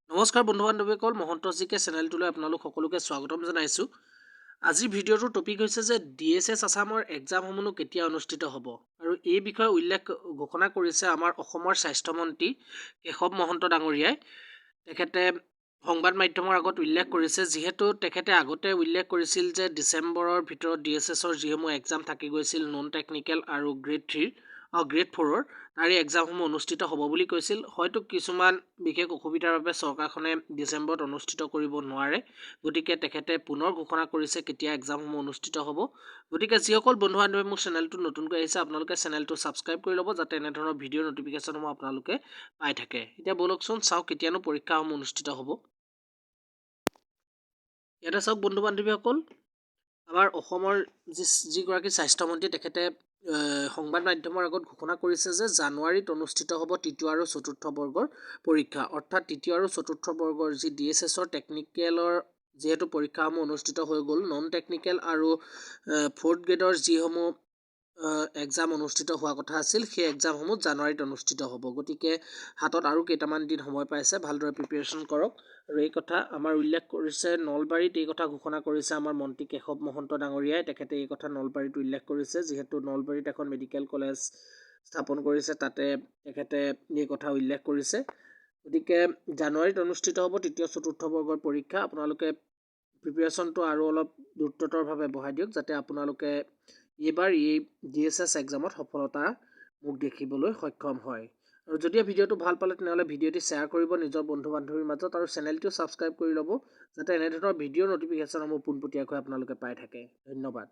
নমস্কাৰ বন্ধু বান্ধৱীসকল, মহন্ত জি কে চেনেলটোলৈ আপোনালোক সকলোকে স্বাগতম জনাইছোঁ। আজিৰ ভিডিঅ'টোৰ টপিক হৈছে যে ডিএইচএছ আছামৰ এক্সামসমূহনো কেতিয়া অনুষ্ঠিত হ'ব আৰু এই বিষয়ে উল্লেখ ঘোষণা কৰিছে আমাৰ অসমৰ স্বাস্থ্যমন্ত্ৰী কেশৱ মহন্ত ডাঙৰীয়াই। তেখেতে সংবাদ মাধ্যমৰ আগত উল্লেখ কৰিছে, যিহেতু তেখেতে আগতে উল্লেখ কৰিছিল যে ডিচেম্বৰৰ ভিতৰত ডিএইচএছৰ যিসমূহ এক্সাম থাকি গৈছিল, নন টেকনিকেল আৰু গ্ৰেড থ্ৰীৰ, গ্ৰেড ফ'ৰৰ, তাৰে এক্সামসমূহ অনুষ্ঠিত হ'ব বুলি কৈছিল। হয়তো কিছুমান বিশেষ অসুবিধাৰ বাবে চৰকাৰখনে ডিচেম্বৰত অনুষ্ঠিত কৰিব নোৱাৰে। গতিকে তেখেতে পুনৰ ঘোষণা কৰিছে কেতিয়া এক্সামসমূহ অনুষ্ঠিত হ'ব। গতিকে যিসকল বন্ধু বান্ধৱী মোৰ চেনেলটো নতুনকৈ আহিছে, আপোনালোকে চেনেলটো ছাবস্ক্ৰাইব কৰি ল'ব, যাতে এনেধৰণৰ ভিডিঅ' ন'টিফিকেশ্যনসমূহ আপোনালোকে পাই থাকে। এতিয়া ব'লকচোন চাওক কেতিয়ানো পৰীক্ষাসমূহ অনুষ্ঠিত হ'ব। ইয়াতে চাওক বন্ধু বান্ধৱীসকল, আমাৰ অসমৰ যিগৰাকী স্বাস্থ্যমন্ত্ৰী, তেখেতে সংবাদ মাধ্যমৰ আগত ঘোষণা কৰিছে যে জানুৱাৰীত অনুষ্ঠিত হ'ব তৃতীয় আৰু চতুৰ্থ বৰ্গৰ পৰীক্ষা। অৰ্থাৎ তৃতীয় আৰু চতুৰ্থ বৰ্গৰ যি ডিএইচএছৰ টেকনিকেলৰ যিহেতু পৰীক্ষাসমূহ অনুষ্ঠিত হৈ গ'ল, নন টেকনিকেল আৰু ফ'ৰ্থ গ্ৰেডৰ যিসমূহ এক্সাম অনুষ্ঠিত হোৱা কথা আছিল, সেই এক্সামসমূহ জানুৱাৰীত অনুষ্ঠিত হ'ব। গতিকে হাতত আৰু কেইটামান দিন সময় পাইছে, ভালদৰে প্ৰিপেৰেশ্যন কৰক। আৰু এই কথা আমাৰ উল্লেখ কৰিছে, নলবাৰীত এই কথা ঘোষণা কৰিছে আমাৰ মন্ত্ৰী কেশৱ মহন্ত ডাঙৰীয়াই। তেখেতে এই কথা নলবাৰীত উল্লেখ কৰিছে, যিহেতু নলবাৰীত এখন মেডিকেল কলেজ স্থাপন কৰিছে, তাতে তেখেতে এই কথা উল্লেখ কৰিছে। গতিকে জানুৱাৰীত অনুষ্ঠিত হ'ব তৃতীয় চতুৰ্থ বৰ্গৰ পৰীক্ষা। আপোনালোকে প্ৰিপেৰেশ্যনটো আৰু অলপ দ্ৰুততৰভাৱে বঢ়াই দিয়ক, যাতে আপোনালোকে এইবাৰ এই ডিএইচএছ এক্সামত সফলতা মুখ দেখিবলৈ সক্ষম হয়। আৰু যদি ভিডিঅ'টো ভাল পালে, তেনেহ'লে ভিডিঅ'টি শ্বেয়াৰ কৰিব নিজৰ বন্ধু বান্ধৱীৰ মাজত আৰু চেনেলটো ছাবস্ক্ৰাইব কৰি ল'ব, যাতে এনেধৰণৰ ভিডিঅ' ন'টিফিকেশ্যনসমূহ পোনপটীয়াকৈ আপোনালোকে পাই থাকে। ধন্যবাদ।